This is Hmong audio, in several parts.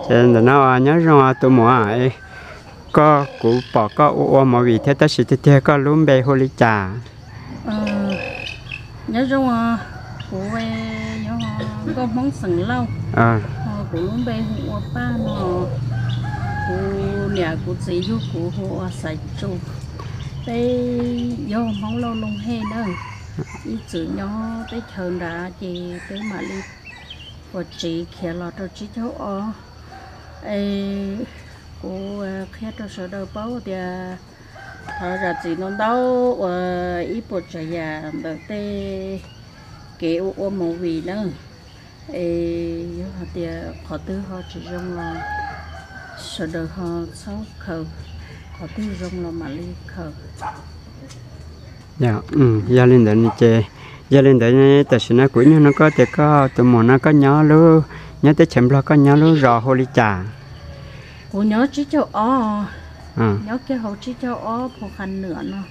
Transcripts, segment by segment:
Ces ntawm no nyob zoo tus muam, koj, kuv pom koj ua ua movie thiab tab sis tiag tiag koj lub npe hu li cas? Nyob zoo, kuv yog Nkauj Hmoob xeem Lauj, kuv lub npe hu ua Paj no. Kuv niam kuv txiv yug kuv hu ua Xaiv Tsu. Peb yog Hmoob Lauj Looj Hej na, ib txwm nyob teb chaws nrad ces peb mam li ua tsiv khiav los rau tsib caug ob. Es kuv qhia rau sawv daws paub tias thov zam txim ntau ntau uas ib puas tsav yam ntawm tej kev ua ua movie na. Es yog hais tias qhov twg ho tsis zoo los sawv daws ho txhob khaws, qhov twg zoo los mam li khaws. Yog li ntawd ces, yog li ntawd tam sim no kuv ib nyuag nug koj tias koj tus muam no koj nyob lub, nyob teb chaws Nplog koj nyob lub zos hu li cas? Kuv nyob tsib caug ob, nyob kiag hauv tsib caug ob Phu Qha Nwm no.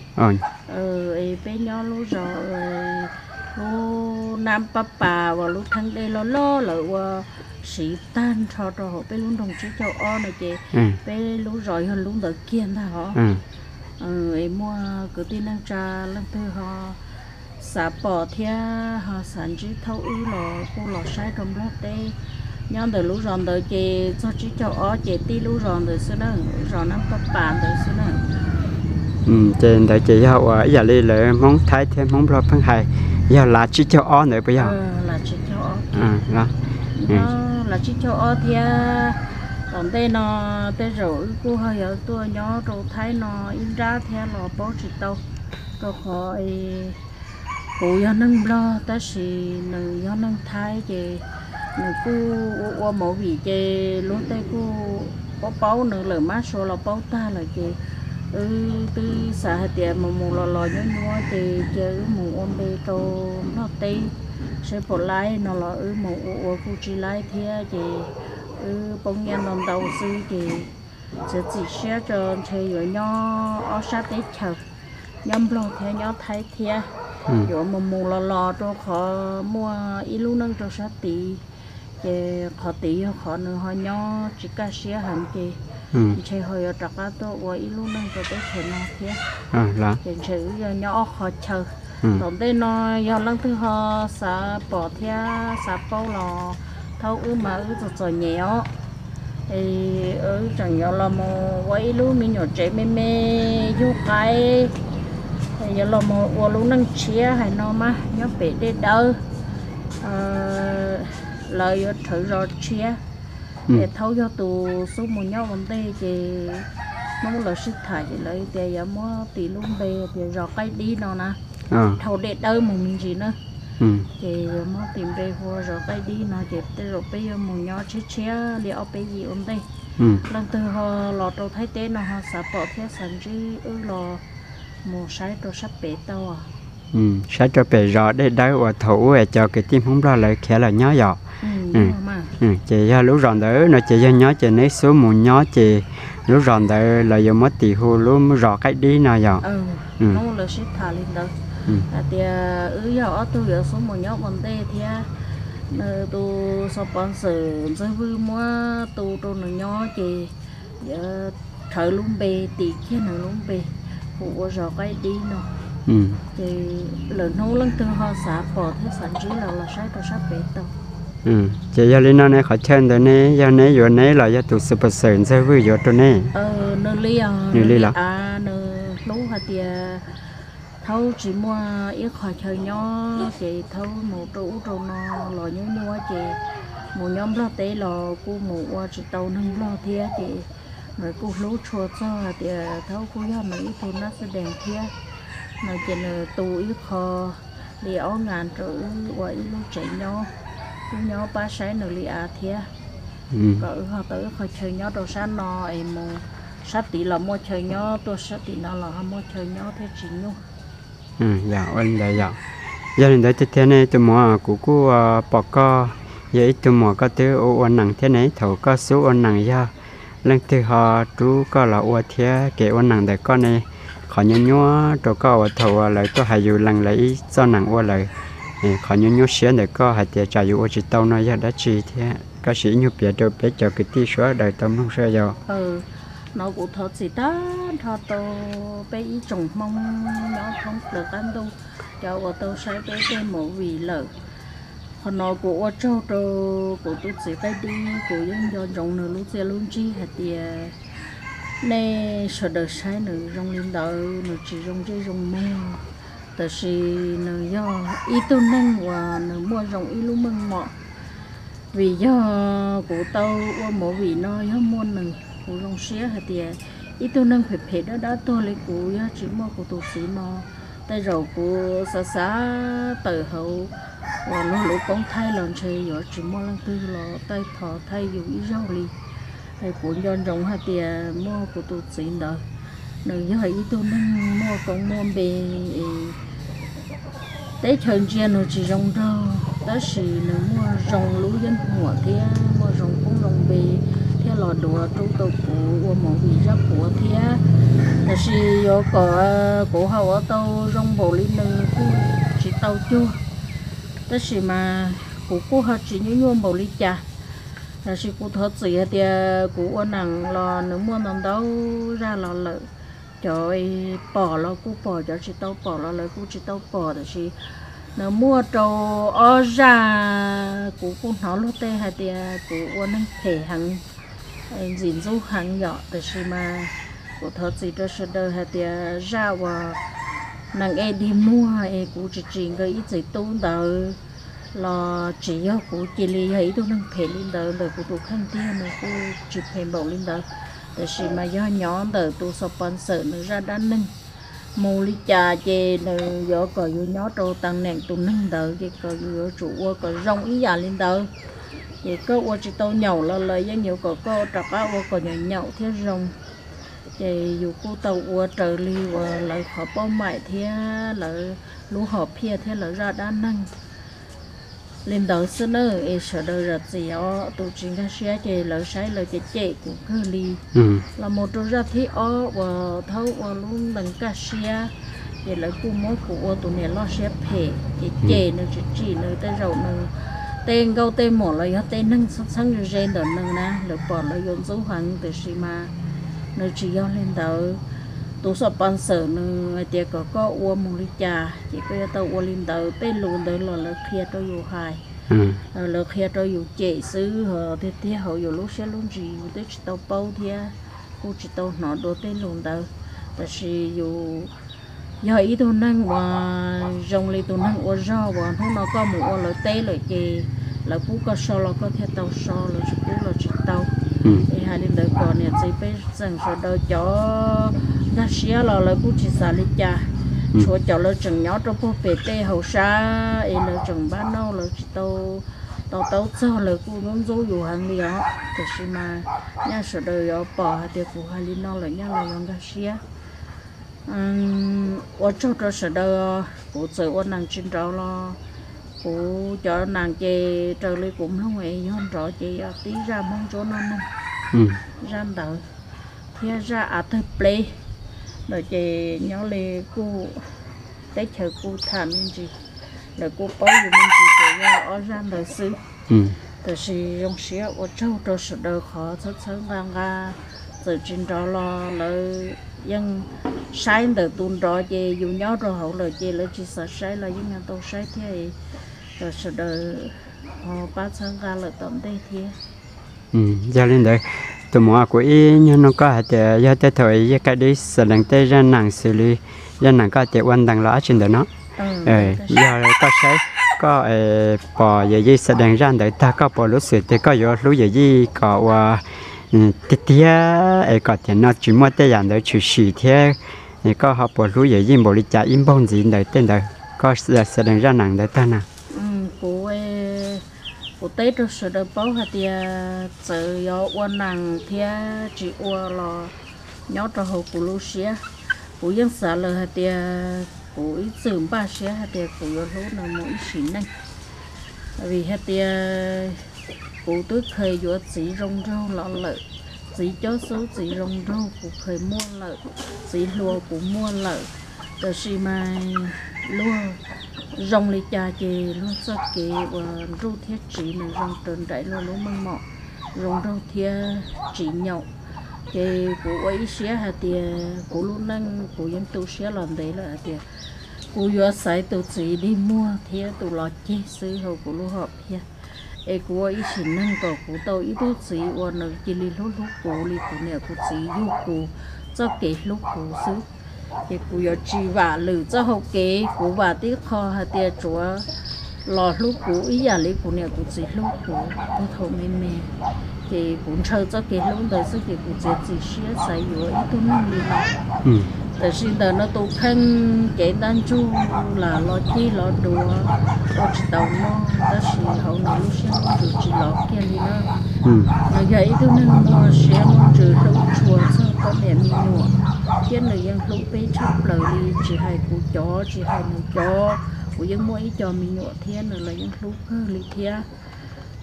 Peb nyob lub zos, lub Nab Pab Pas uas lub theeb dej loj loj lawv ua siv tag nrho rau hauv peb lub nroog tsib caug ob no ces peb lub zos yog lub ntawd kiag ntag os. Es muaj kwv tij neej tsa leej twg ho xav pom thiab ho xav ntsib thaum wb los kuj los saib rau Nplog teb. Nyob ntawm lub zos ntawd ces txog tsib caug ob ces tib lub zos ntawd xwb na, zos Nab Pab Pas ntawd xwb na. Ces ntawd ces yog ua ib yam li lawv Hmoob Thaib thiab Hmoob Nplog pheej hais, yog lav tsib caug ob ntawd puas yog? Lav tsib caug ob thiab. Tom ntej no tej zaum wb kuj ho yuav tuaj nyob rau Thaib no ib nrab thiab los paub tsis tau, rau qhov kuv yog neeg Nplog tab sis nws yog neeg Thaib ces nws kuj ua ua movie ces luag tej kuj paub paub nws lawm, mab sua los paub tag lawm ces wb twb xav hais tias mus mus los los nyuaj nyuaj ces cia wb mus ua npe rau Nplog teb seb puas laib no los wb mus ua ua kuj tsis laib thiab ces wb poob nyiaj ntau ntau xwb ces txiav txim siab tso ntshe yuav nyob ob sab teb chaws, nyob Nplog thiab nyob Thaib thiab, yuav mus mus los los rau qhov muaj ib lub neej rau sab tid, ces qhov tid yog qhov nws ho nyob tsis kaj siab heev ces ntshe ho yuav rov qab tuaj ua ib lub neej rau teb chaws no thiab. Ces ntshe wb yuav nyob ob qhov chaw. Tom ntej no yog leej twg ho xav pom thiab xav paub los thaum wb mas wb txom txom nyem os, es wb tseem yuav los mus ua ib lub me nyuam tsev me me yug qaib, yuav los mus ua lub neej tshiab hais no mas nyob pem dej dawb, lawv yuav rhawv zos tshiab. Es thaum yog tus xub mus nyob ua ntej ces hnub lawv sib tham ces lawv tias yuav muab tis lub npe tias zos Qaib Dib no na, dhau dej dawb mus me ntsis na. Ces yuav muab tis npe hu ua zos Qaib Dib no ces tej zaum peb yuav mus nyob tshiab tshiab li ob peb yim ua ntej. Leej twg ho los rau Thaib teb no ho xav pom thiab xav ntsib wb los mus saib rau sab pem tau. Saib rau pem zos dej dawb uas thaum ub es cov kwv tij Hmoob Nplog lawv khiav los nyob yom. Ces yog lub zos ntawd no ces yog nyob ces neb xub mus nyob ces lub zos ntawd lawv yuav muab tis hu lub zos Qaib Dib no yom. Hnub lawv sib tham li ntawd hais tias wb yog ob tug yuav xub mus nyob ua ntej thiab, nws tus xov pov xwm Ntxawg Vwj muab tu rau nws nyob ces yuav rhawv lub npe, tis kiag nws lub npe hu ua zos Qaib Dib no. Ces lwm hnub leej twg ho xav pom thiab xav ntsib los los saib rau sab pem tau. Ces yog li no ne qhov chaw ntawd ne yog neb yuav neb los yog tus xov pov xwm Ntxawg Vwj yuav rau neb? Nws li, nws li los, nws hlub hais tias thaum tsis muaj ib qho chaw nyob ces thaum mus rau ub rau no los nyuaj nyuaj ces mus nyob Nplog teb los kuj mus ua tsis tau neeg Nplog thiab ces nws kuj hlub tshua txog hais tias thaum kuj yog nws ib tug nab xab dees thiab no ces nws tu ib qho li ob nkas rau wb ua ib lub tsev nyob, wb nyob pab saib nws li av thiab, kom wb ho tau ib qho chaw nyob rau sab no es mus sab tid los muaj chaw nyob, tuaj sab tim no los ho muaj chaw nyob thiab tsis nyuaj. Yog ua li ntawd yom. Yog li ntawd tiag tiag ne tus muam, kuv kuj pom koj yog ib tug muam koj twb ua ua nees thiab ne, thaum koj xub ua nees yog leej twg ho rub koj los ua thiab kev ua nees ntawm koj ne, qhov nyuaj nyuaj rau koj uas thaum uas lawv tuaj hais yus lees lawv ib txoj nees ua lawm, qhov nyuaj nyuaj siab ntawm koj hais tias tsam yus ua tsis tau no yog dab tsi thiab? koj sim ib nyuag piav rau peb cov kwv tij sawv daws tau mloog saib yog. No kuv thov txim tag nrho rau peb ib tsoom Hmoob nyob thoob plaws qab ntuj, cov uas tau saib peb tej movie lawm. Qhov no kuv ua tsaug rau kuv tus txiv qaib dib, kuv yeej nco ntsoov nws lub txiaj lub ntsig hais tias nej sawv daws saib nws zoo li ntawd, nws tsis zoo ntsej zoo muag, tab sis nws yog ib tug neeg uas nws muaj zoo ib lub meej mom. Vim yog kuv tau ua movie no yog muaj nws, kuv zoo siab hais tias ib tug neeg phem phem dab dab tuag li kuv yog tsis muaj kuv tus txiv no, tej zaum kuv xav xav tawm hauv uas luag lub koob thaij los ntshe yuav tsis muaj leej twg los taij thov thaij yus ib zaug li. Es kuv nco ntsoov hais tias muaj kuv tus txiv ntawd, nws yog ib tug neeg muaj koob muaj npe es teb chaws ntsia nws tsis zoo nraug, tab sis nws muaj zoo lub yeeb huam thiab muaj zoo koob zoo npe thiab los duav rub tau kuv ua movie Zaj Puav thiab. Tab sis yuav kom kuv ho ua tau zoo npaum li nws kuj tsis tau cuag, tab sis mas kuv kuj ho tsis nyuaj nyuaj npaum li cas. Tab sis kuv thov txim hais tias kuv ua neeg los nws muaj ntau ntau zaj los lawm, cov pom los kuj pom, cov tsis tau pom los lawv kuj tsis tau pom, tab sis nws muaj rau ob zaj kuv kuj hnov luag tej hais tias kuv ua neeg phem heev, ntxim ntxub heev yom, tab sis mas kuv thov txim rau sawv daws hais tias zaj uas neeg ej dig muag es kuv tsis tsim nkawd ib txiv tub ntawd los tsis yog kuv cia li yog ib tug neeg phem li ntawd ntawm kuv tus kheej tiag, nws kuj tsis phem npaum li ntawd, tab sis mas yog nyob ntawm tus xov pov ntxawm nws zaj dab neeg mus li cas ces nws yuav kom yus nyob rau tas neem tus neeg ntawd ces kom yus yuav tsum ua kom zoo ib yam li ntawd. Ces koj ua tsis tau nyaum los lawv yeej yuav kom koj rov qab ua kom nyaum nyaum thiab zoo. Ces yus kuj tau ua raws li uas lawv qhov pauj maim thiab lawv lub hom phiaj thiab lawv zaj dab neeg li ntawd xwb na. Es sawv daws zam txim os, tus tsis nkag siab ces lawv saib lawv cem cem kuv kawg li. Los mus rau zaj thib ob uas thaub ua lub ntees kaj siab, ces lawv kuj muab kuv ua tus niam loj siab phem ces cem nws tsis tsim nws, tej zaum nws tej nkauj tej muam los yog tej neeg txheeb txheeb ze ze ntawm nws na, lawv pom lawv yuav ntxub heev, tiam sis mas nws tsis yog li ntawd. Tus xov pov ntxawm nws hais tias kom koj ua mus li cas ces koj yuav tau ua li ntawd, tej lus ntawd los lawv qhia rau yus hais, lawv qhia rau yus cem xwb, ho tiag tiag hauv yus lub siab lub ntsws yus twb tsis tau paub thiab kuj tsis tau hnov dua tej lus ntawd. Tab sis yus yog ib tug neeg uas zoo li tus neeg ua zog uas hnub no koj mus ua lawv teb lawm ces lawv pub koj so los koj thiaj tau so, lawv tsis pub los tsis tau. Es hais li ntawd kom niam txiv pej xeem sawv daws cov nkag siab los lawv kuj tsis xav li cas, tshuav cov lawv tseem nyob rau puag pem tej hauv sab es lawv tseem npaj nauj, lawv tsis tau to taub txog, lawv kuj ntxub ntxub yus heev li os. Tiam sis mas nyaj sawv daws yuav pom hais tias kuv hais li no lawm nyaj los yuav nkag siab. Ua tsaug rau sawv daws, kuv txawm ua neeg tsis nrov los kuv cov neeg ces raws li kuv mloog es yog nrov ces yog tib zaj Hmoob Ntsuab Noj Neeg, zaj ntawd thiab zaj Av Tawg Pleb ntawd ces nyob li kuj teb chaws kuj tham me ntsis, lawv kuj paub yus me ntsis ces yog ob zaj ntawd xwb. Tab sis zoo siab ua tsaug rau sawv daws qhov txhawb txhawb nqa nqa, txawm tsis nrov los lawv yeej saib ntawm tus nrov ces yus nyob rau hauv lawm ces lawv tsis xav saib los yeej yuav tau saib thiab. Kom sawv daws ho pab txhawb nqa lawm tom ntej thiab. Yog li ntawd, tus muam, kuv ib nyuag nug koj hais tias yog tej thaum Yij Qaib Dib xav lees tej zaj neeg xws li zaj neeg koj tias ua ntees los dab tsi ntawd no, yog koj saib, koj pom yawm yij xav lees zaj ntawd tag koj puas lub xwm tiag koj yuav hlub yawm yij kom ua tiag tiag es kom tiam no tsis muaj tej yam ntawd tshwm sim thiab, koj ho puas hlub yawm yij npaum li cas ib npaug ntxiv ntawd tej ntawd koj xav lees zaj neeg ntawd tag na? Kuv, kuv teb rau sawv daws paub hais tias txawm yog ua neeg thiab tsis ua los nyob rau hauv kuv lub siab, kuv yeej xav lawm hais tias kuv ib txwm npaj siab hais tias kuv yuav hlub nws mus ib sim neej. Vim hais tias kuv twb kheev yuav txiv zoo nraug los lawm, txiv cob xub txiv zoo nraug kuv kheev muaj lawm, txiv hluas kuv muaj lawm, tab sis mas luag zoo li cas ces luag txoj kev uas nruj thiab tsiv nws zoo raws nraim luag lub meej mom, zoo nraug thiab tsis nyaum. Ces kuv ua ib siab hais tias kuv lub neej kuv yeej tu siab los ntev lawm hais tias kuv yuav xaiv tus txiv dig muag thiab tus los ceg xwb hauv kuv lub hom phiaj. Es kuv ua ib sim neej kom kuv tau ib tug txiv uas nws cia li hlub hlub kuv li kuv niam kuv txiv yug kuv txoj kev hlub kuv xwb. Ces kuv yuav tsis vam lwm txoj hau kev, kuv vam tib qho hais tias tsuav los hlub kuv ib yam li kuv niam kuv txiv hlub kuv puag thaum me me. Ces kuv ntshaw txoj kev hlub ntawd xwb ces kuv txiav txim siab xav yuav ib tug neeg li no. Tiam sis ntawm no tus kheej cev ntaj ntsug lam los ceg los duav ua tsis tau noj, tab sis hauv nws lub siab ntsws tsis los kiag li na. Nws yog ib tug neeg muaj siab muaj ntsws hlub tshua txog poj niam me nyuam, thiab nws yeej hlub peb tshaj plaws li, tsis hais kuv cov tsis hais nws cov, kuv yeej muaj ib co me nyuam thiab nws los yeej hlub kawg li thiab.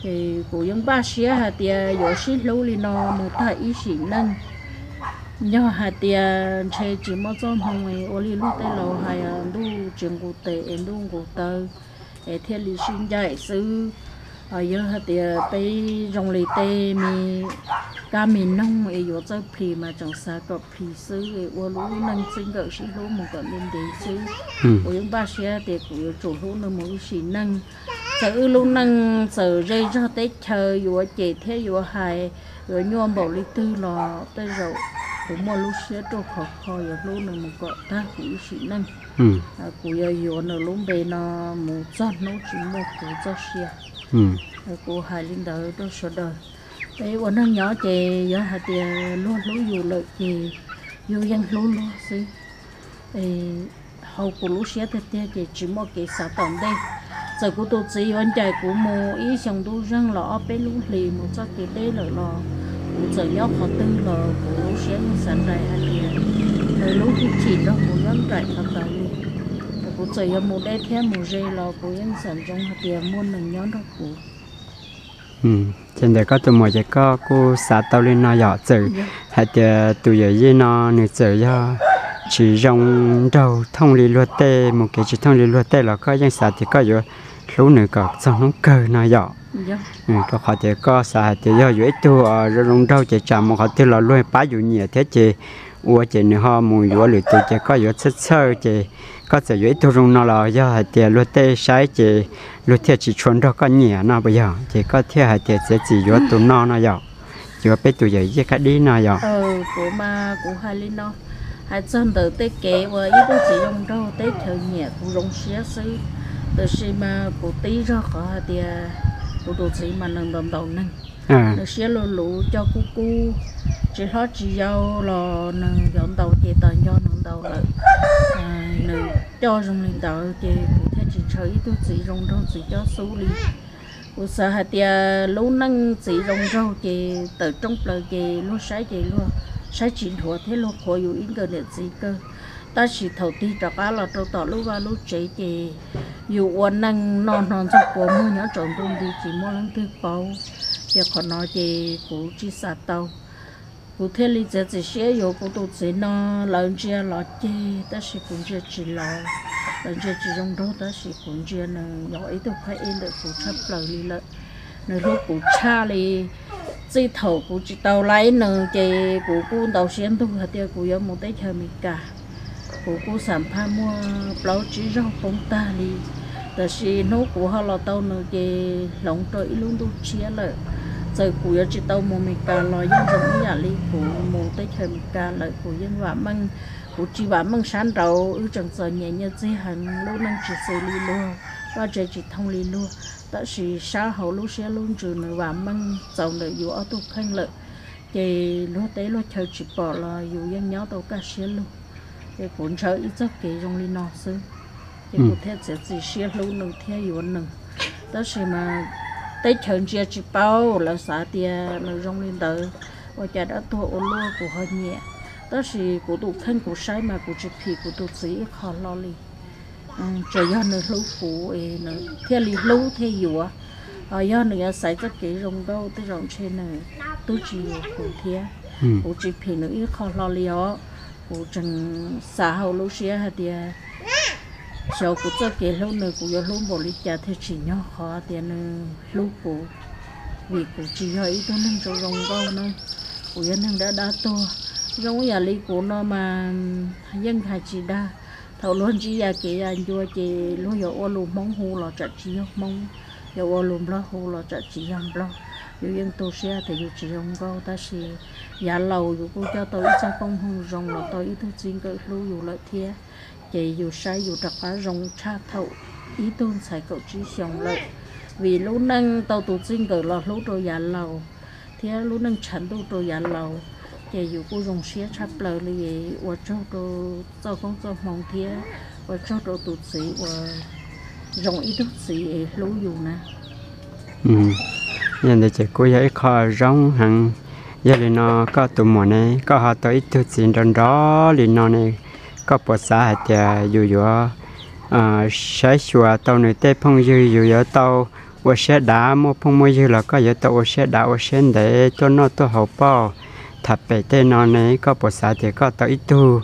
Ces kuv yeej npaj siab hais tias yuav sib hlub li no mus tag ib sim neej. Yog hais tias ntshe tsis muaj txoj hmoo ua li luag tej laus hais ntuj tsis nqus tes es ntuj nqus taw es thiaj li sib ncaim xwb. Yog hais tias peb zoo li tej me kab me noog es yuav txawj plhis mas tseem xav kom plhis xwb es ua lub neej txij nkawm sib hlub mus kom ntev ntev xwb. Kuv yeej npaj siab tias kuv yuav tsum hlub nws mus ib sim neej. Txawm wb lub neej txawm ze zog teb chaws yuav cem thiab yuav hais, yuav nyuaj npaum li twg los tej zaum kuv muaj lub siab ruaj khov kho yuav hlub nws mus kom tag kuv ib sim neej. Kuv yuav yuav nws lub npe no mus txog hnub tsis muaj kuv txoj sia. Kuv hais li ntawd rau sawv daws. Peb ua neej nyob ces yog hais tias luag hlub yus lawm ces yus yeej hlub luag xwb. Hauv kuv lub siab tiag tiag ces tsis muaj kev xav tom ntej. Txawm kuv tus txiv yuav ncaim kuv mus ib xyoo ntuj zeeg los ob peb lub hlis mus txoj kev deb lawm los kuv txawm nyob qhov twg los kuv lub siab yeej xav nraim hais tias nws lub hwj chim nrog kuv nyob nraim qhov ntawd li. Kuv txawm yuav mus deb thiab mus ze los kuv yeej xav ntsoov hais tias muaj nws nyob nrog kuv. Ces ntawm koj tus muam ces koj kuj xav tau li no yom, txawm hais tias tus yawm yij no nws txawm yog tsis zoo nraug thooj li luag tej, mus kev tsis thooj li luag tej los koj yeej xav tias koj yuav hlub nws kom txog hnub kawg no yom. Rau qhov tias koj xav hais tias yog yuav ib tug zoo zoo nraug ces tsam mus qhov twg los luag pab yus nyiam thiab ces ua ces nws ho mus yuav lwm tus ces koj yuav txhawj txhawj ces koj txawm yuav ib tug zoo no los yog hais tias luag tej saib ces luag thiaj tsis tshua nrog koj nyiam no puas yog? Ces koj thiaj hais tias txiav txim yuav tus no no yom, yuav peb tus yawm yij qab dib no yom. Kuv mas kuv hais li no, hais txog ntawm tej kev uas ib tug txiv zoo nraug teb chaws nyiam kuv zoo siab xwb, tiam sis mas kuv tib zog qhov hais tias kuv tus txiv mas nws ntaus ntaus neeg, nws siab luv luv coj kub kub, tsis hlob tsis yau los nws yuav ntaus ces tas nco nws ntaus lawm. Nws coj zoo li ntawd ces kuv thiaj tsis ntshaw ib tug txiv zoo nraug txiv cob xub li. Kuv xav hais tias lub neej txiv zoo nraug ces tawm rooj plaws ces luag saib ces luag saib tsis dhuav thiab luag qhuas yus ib nkawm niam txiv kawg. Tab sis thaum tig rov qab los rau tom lub vaj lub tsev ces yus ua neej noj hno ntxuag kua muag nyob tsaus ntuj nti tsis muaj leej twg paub. Ces qhov no ces kuv tsis xav tau. Kuv thiaj li txiav txim siab yuav kuv tus txiv no. Lawv ntsia los ceg tab sis kuv ntsia tsis los, lawv ntsia tsis zoo nraug tab sis kuv ntsia nws yog ib tug phab ej ntawm kuv tshaj plaws li lawm. Nws hlub kuv tshaj li. Txij thaum kuv tsis tau laib nws ces kuv kuj ntaus siab ntug hais tias kuv yuav mus teb chaws Amelikas. Kuv kuj xam phaj muaj plaub tsib zaug poob tag li, tab sis hnub kuv ho los tau nws ces hloov rau ib lub ntuj tshiab lawm. Txawm kuv yuav tsis tau mus Amelikas los yeej zoo ib yam li kuv mus teb chaws Amelikas lawm. Kuv yeej vam meej, kuv tsis vam meej sab nraud, wb tseem txom nyem nyiaj txiag heev, lub neej tsis xws li luag, vaj tse tsis thooj li luag, tab sis sab hauv lub siab lub ntsws nws vam meej txaus ntawm yus ob tug kheej lawm. Ces luag teb luag chaw tsis pom los yus yeej nyob tau kaj siab lug. Ces kuv ntshaw ib txoj kev zoo li no xwb, ces kuv thiaj txiav txim siab hlub nws thiab yuav nws. Tab sis mas teb chaws ntsia tsis paub, lawv xav tias nws zoo li ntawd, ua cas dab tuag ua luaj kuv ho nyiam. Tab sis kuv tus kheej kuv saib mas kuv tsis phim kuv tus txiv ib qho hlo li. Tsuas yog nws hlub kuv es nws thiaj li hlub thiaj yuav. Ho yog nws yuav xaiv txoj kev zoo nkauj tej zaum ntshe nws twb tsis yuav kuv thiab. Kuv tsis phim nws ib qho hlo li os. Kuv tseem xav hauv lub siab hais tias Xyov kuv txoj kev hlub nws kuv yuav hlub npaum li cas thiaj tsim nyog qhov tias nws hlub kuv, vim kuv tsis yog ib tug neeg zoo zoo nkauj na, kuv yog neeg dab dab tuag. Zoo ib yam li kuv no mas yeej hais tsis dag. Thaum luag ntsib yam kev yam ncua ces luag yuav ua lus Hmoob hu los tsam tsis yog Hmoob, yuav ua lus Nplog hu los tsam tsis yog Nplog. Yus yeej tu siab tias yus tsis zoo nkauj, tab sis yav laus yus kuj coj tau ib txoj koob hmoov zoo los tau ib tug txij nkawm hlub yus lawm thiab. Ces yus saib yus rov qab zoo tshaj thaum ib tug ntxhais kaum tsib xyoos lawm, vim lub neej tau tus txij nkawm los hlub rau yav laus thiab lub neej tshav ntuj rau yav laus, ces yus kuj zoo siab tshaj plaws li. Ua tsaug rau txoj koob txoj hmoov thiab ua tsaug rau tus txiv uas zoo ib tug txiv es hlub yus na. Yog ntawd ces kuj yog ib qho zoo heev. Yog li no koj tus muam ne, koj ho tau ib tug txiv nrov nrov li no ne, koj puas xav hais tias yus yuav saib xyuas tau nws tej phooj ywg, yus yuav tau ua siab dav, muaj phooj muaj ywg los koj yuav tau ua siab dav ua siab ntev tuaj noj tuaj haus pauj tham pem tej no ne, koj puas xav tias koj tau ib tug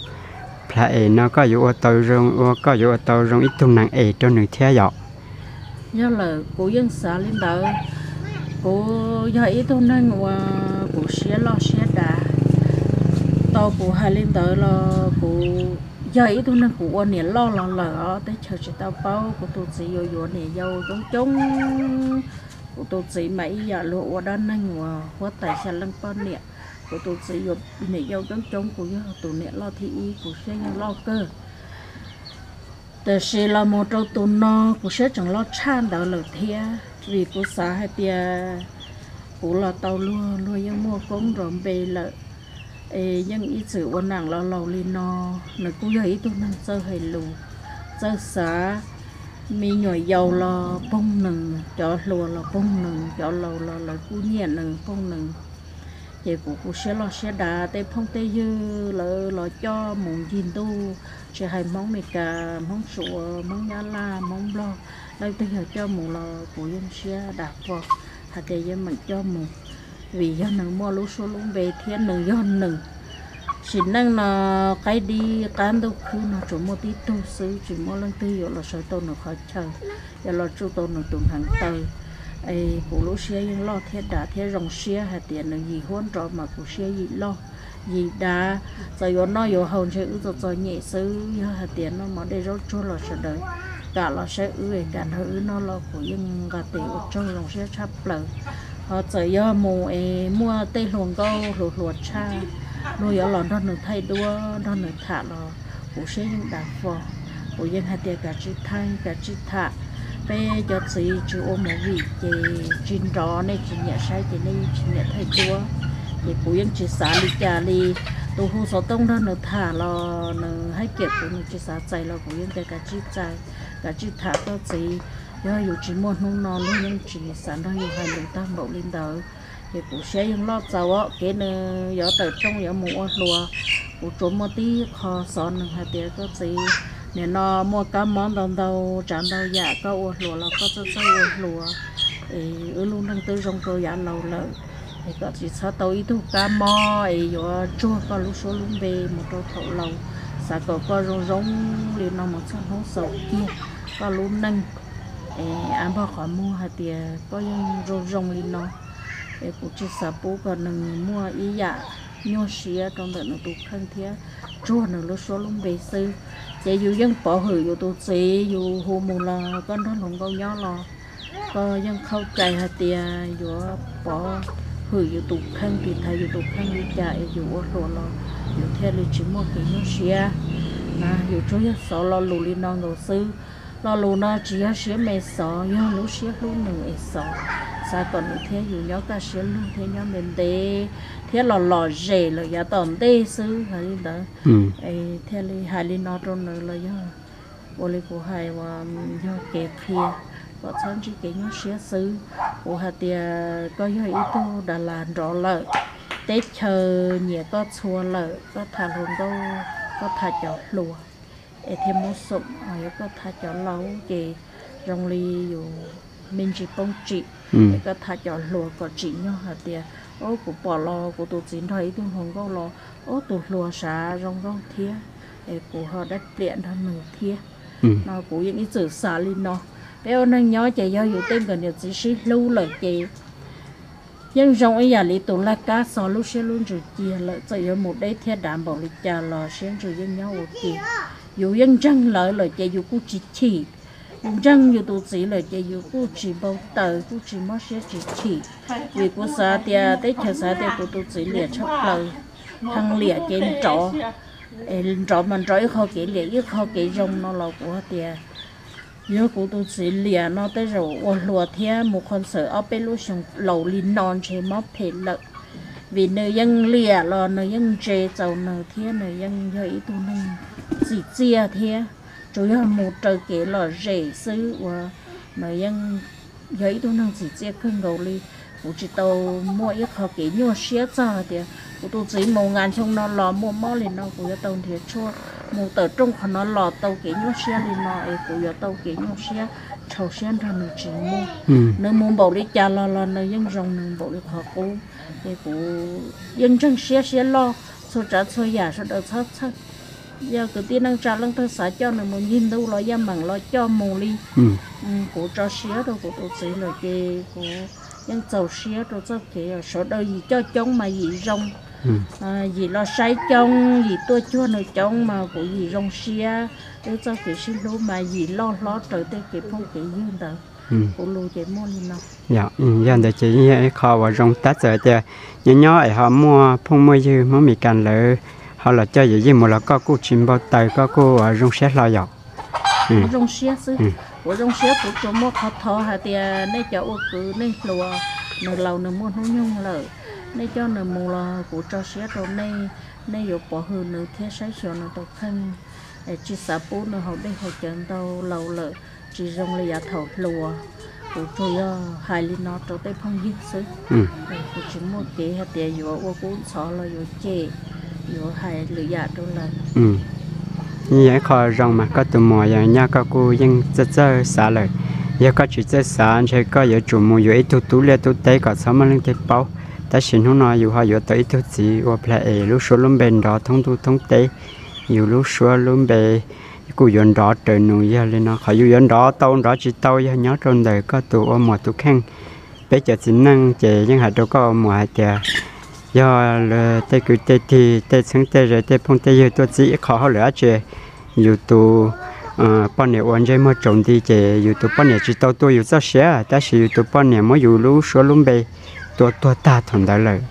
plag es no koj yuav ua tau zoo, koj yuav ua tau zoo ib tug neeg es rau nws thiab yom? Yog lawm, kuv yeej xav li ntawd. Kuv yog ib tug neeg uas kuv siab loj siab dav. Tau kuv hais li ntawd los kuv yog ib tug neeg kuv ua niam loj los lawm os, teb chaws tsis tau paub. Kuv tus txiv yuav yuav niam yau coob coob. Kuv tus txiv mas ib yam luag ua dab neeg uas huab tais xya leej poj niam. Kuv tus txiv yuav niam yau coob coob, kuv yog tus niam loj thib ib, kuv siab yeej loj kawg. Tiam sis los mus rau tus no kuv siab tseem loj tshaj ntawd lawm thiab, vim kuv xav hais tias kuv los tau luag, luag yeej muaj koob nrov npe lawm, es yeej ib txwm ua nam los laus li no. Nws kuj yog ib tug neeg txawj hais lus, txawj xav. Me nyuam yaus los poog nws, cov hluas los poog nws, cov laus los lawv kuj nyiam nws, poog nws. Ces kuv kuj siab loj siab dav, tej phooj tej ywg lawv los coj mus ncig ntuj, tsis hais Hmoob Meskas, Hmoob Suav, Hmoob Nyab Laj, Hmoob Nplog, leej twg yog coj mus los kuv yeej siab dav fo hais tias yeej meem coj mus, vim yog nws muaj lub suab lub npe thiab nws yog nws. Sim neej no qaib dib qab ntuj khwb no tsuas muaj tib tug xwb, tsis muaj leej twg yuav los sawv tau nws qhov chaw, yuav los tsuj tau nws tus hneev taw. Es kuv lub siab yeej loj thiab dav thiab zoo siab hais tias nws yim huab nrov mas kuv siab yim loj yim dav. Txawm yuav noj yuav haus ntshe wb txom txom nyem xwb, yog hais tias noj mov dej zaub tsuag los sawv daws kam los saib wb es kam nrog wb noj los kuv yeej nqa tes ua tsaug zoo siab tshaj plaws. Ho txawm yog mus es muaj tej hluas nkauj hluas hluas tshaj, luag yuav los nrog nws thaij duab nrog nws tham los kuv siab yeej dav fo. Kuv yeej hais tias kav tsij thaij kav tsij tham. Peb cov txiv tsis ua movie ces tsis nrov, nej tsis nyiam saib ces nej yeej tsis nyiam thaij duab. Ces kuv yeej tsis xav li cas li. Tus hu xov tooj nrog nws tham los nws haib kiam kuv, nws tsis xav txais los kuv yeej tias kav tsij txais, kav tsij tham koj txiv. Yog yus tsis muaj hnub no luag yeej tsis xav nrog yus hais lus tag npaum li ntawd. Ces kuv siab yeej loj txaus os, kev nws yuav tawm rooj yuav mus ua hluas, kuv tsuas muaj tib qho xov nws hais tias koj txiv, nim no muaj kab mob ntau ntau tsav ntau yam, koj ua hluas los koj txawj txawj ua hluas, es wb lub neej twb zoo rau yav laus lawm, es koj tsis txhob tau ib tug kab mob es yuav tsuag koj lub suab lub npe mus rau thaum laus. Xav kom koj zoo zoo li no mus txog hnub xaus kiag koj lub neej. Es av npog qhov muag hais tias koj yeej zoo zoo li no, es kuv tsis xav pub kom nws muaj ib yam nyuaj siab rau ntawm nws tus kheej thiab tsuag nws lub suab lub npe xwb. Ces yus yeej pov hwm yus tus txiv, yus hu mus los koj nrog hluas nkauj nyob los koj yeej qhauj cai hais tias yuav pov hwm yus tus kheej, tiv thaiv yus tus kheej li cas es yus ua hluas los yus thiaj li tsis muaj kev nyuaj siab. Yus tsuas yog xov lo lus li no nkaus xwb. Lo lus no tsis yog siab me xov, yog lub siab hlub nws es xov. Xav kom nws thiab yus nyob kaj siab lug thiab nyob ntev ntev thiab los lom zem lawm yav tom ntej xwb hais li ntawd. Thiaj li hais li no rau nws los yog ua li kuv hais uas yog kev qhia kom txhob ntsib kev nyuaj siab xwb. Kuv hais tias koj yog ib tug das las nrov lawm, teb chaws nyiam koj txhua lawm, koj tham hluas nkauj, koj tham cov hluas es thiaj muab xoom, yog koj tham cov laus ces zoo li yus me ntsis poob tsim. Es koj tham cov hluas kom tsim nyog hais tias, ob, kuv pom los kuv tus txiv nrog ib tug hluas nkauj los, ob, tus hluas sav zoo nkauj thiab, es kuv ho dab pliam nrog nws thiab. No kuv yeej ib txwm xav li no. Peb ua neeg nyob ces yog yus tej nkawm niam txiv sib hlub lawm ces yeej zoo ib yam li tus laj kab xo lub siab lub ntsws cia lawm, txawm yuav mus deb thiab dav npaum li cas los siab ntsws yeej nyob ua ke. Yus yeej ntseeg lawv lawm ces yus kuj tsis chim. Yus ntseeg yus tus txiv lawm ces yus kuj tsis npau taws, kuj tsis mob siab tsis chim. Vim kuv xav tias teb chaws xav tias kuv tus txiv liam tshaj plaws, heev liam ces nrov, nrov mas nrov ib qho kev liam ib qho kev zoo no los kuv tias yog kuv tus txiv liam no tej zaum ua hluas thiab mus qhov ntxawm ob peb lub xyoo laus li no ntshe mob phem lawm. Vim nws yeej liam los nws yeej ntse txaus nws thiab nws yeej yog ib tug neeg txim txiaj thiab. Tsuas yog mus raws kev lom zem xwb uas nws yeej yog ib tug neeg txim txiaj kawg nkaus li. Kuv tsis tau muaj ib qho kev nyuaj siab txog hais tias kuv tus txiv mus nkas xyoo no los muaj mob li no kuv yuav tau nrhiav tshuaj, mus tawm rooj qhov no los tau kev nyuaj siab li no es kuv yuav tau kev nyuaj siab, rhau siab nrog nws tsis muaj. Nws mus npaum li cas los los nws yeej zoo nws npaum li qhov qub. Es kuv yeej ntseeg siab siab loj, txhua tsav txhua yam sawv daws txhob txhawj. Yog kwv tij neej tsa leej twg xav coj nws mus ncig ntuj los yaj meem los coj mus li. Kuv tso siab rau kuv tus txiv lawm ces kuv yeej txaus siab rau txoj kev sawv daws yim coj coob mas yim zoo, yim los saib coob, yim tuaj cuag nws coob mas kuv yim zoo siab. Wb txoj kev sib hlub mas yim loj hlob raws tej kev phooj kev ywg ntawd. Kuv lus ces muaj li no. Yog ntawd ces yeej yog ib qho uas zoo tab txawm tias nyob nyob es ho muaj phooj muaj ywg Hmoob Mes Kas lawv ho los coj yawm yij mus los koj kuj tsis npau taws, koj kuj zoo siab hlo yom. Kuv zoo siab xwb, kuv zoo siab kuv tsuas muaj qhov thov hais tias nej cov ua kwv nej hluas, nws laus nws muaj hnub nyoog lawm, nej coj nws mus los kuv tso siab rau nej, nej yuav pov hwm nws thiab saib xyuas nws tus kheej, tsis xav pub nws haus dej haus cawv ntau, laus lawm tsis zoo li yav thaum hluas. Kuv tsuas yog hais li no rau tej phooj ywg xwb, kuv tsis muaj kev hais tias yuav ua kub ntxhov los yuav cem, yuav hais lwm yam rau lawv. Yeej yog ib qho zoo mas koj tus muam yog nyob koj kuj yeej txawj txawj xav lawm. Yog koj tsis txawj xav ntshe koj yuav tsum mus yuav ib tug tub liaj tub teb kom txhob muaj leej twg paub. Tab sis hnub no yus ho yuav tau ib tug txiv ua plag es lub suab lub npe nrov thoob ntuj thoob teb, yus lub suab lub npe kuj yuav nrov raws nus. Yog li no qhov yus yuav nrov tau nrov tsis tau yog nyob rau ntawm koj tus ua muam tus kheej. Peb cov txiv neej ces yeej hais rau koj ua muam hais tias yog tej kwv tej tig tej txheeb tej ze tej phooj tej ywg tuaj txib ib qho hauj lwm dab tsi, yus tus poj niam ua ntsej muag tsaus nti ces yus tus poj niam tsis tau tuaj yus txoj sia, tab sis yus tus poj niam muab yus lub suab lub npe tua tuag tag thaum ntawd lawm.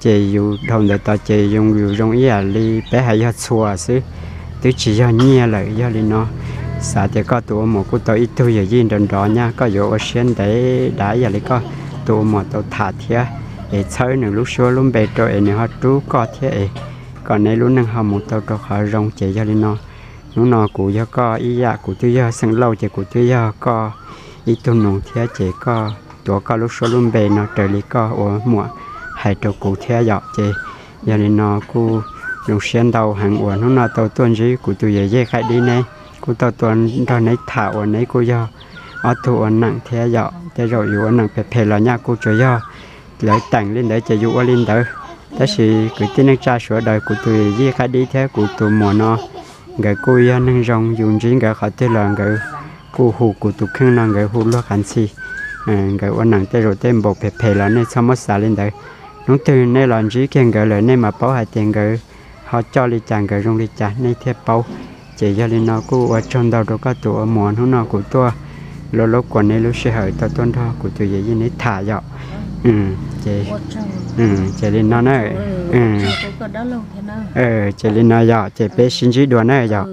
Ces yus dhau ntawd tod ces yus zoo ib yam li peb hais yog txhua xwb, twb tsis yog nyiaj lawm. Yog li no xav tias koj tus ua muam kuj tau ib tug yawm yij nrov nrov nyab, koj yuav ua siab ntev dav ib yam li koj tus ua muam tau tham thiab, es txhawb nws lub suab lub npe rau es nws ho rub koj thiab es kom neb lub neej ho mus tau rau qhov zoo. Ces yog li no hnub no kuv yog koj ib yam, kuv twb yog xeem Lauj ces kuv twb yog koj ib tug nus thiab ces koj tuav koj lub suab lub npe no raws li koj ua muam hais rau kuv thiab yom. Ces yog li no kuj zoo siab ntau heev uas hnub no tau tuaj ntsib kuv tus yawm yij qaib dib neb, kuj tau tuaj nrog neb tham uas neb kuj yog ob tug ua neem thiab yom. Tej zaum yus ua neem phem phem los nyaj kuj tsuas yog lawv teem li ntawd ces yus ua li ntawd. Tab sis kwv tij neej tsa sawv daws, kuv tus yawm yij qaib dib thiab kuv tus muam no, nkawd kuj yog neeg zoo, yus ntsib nkawd qhov twg los nkawd kuj hu kuv tus kheej no nkawd hu luag qas ntxhi. Nkawd ua neem tej zaum tej npaum phem phem los nej txhob muab xav li ntawd. Hnub twg nej los ntsib kiag nkawd lawm nej mam paub hais tias nkawd ho coj li cas nkawd zoo li cas nej thiaj paub. Ces yog li no kuj ua tsaug ntau rau koj tus ua muam hnub no kuv tuaj lub lub kuas neb lub sij hawm tau tuaj nrog kuv tus yawm yij neb tham yom. Ces li no na, ces li no yom, ces peb sib ntsib dua na yom.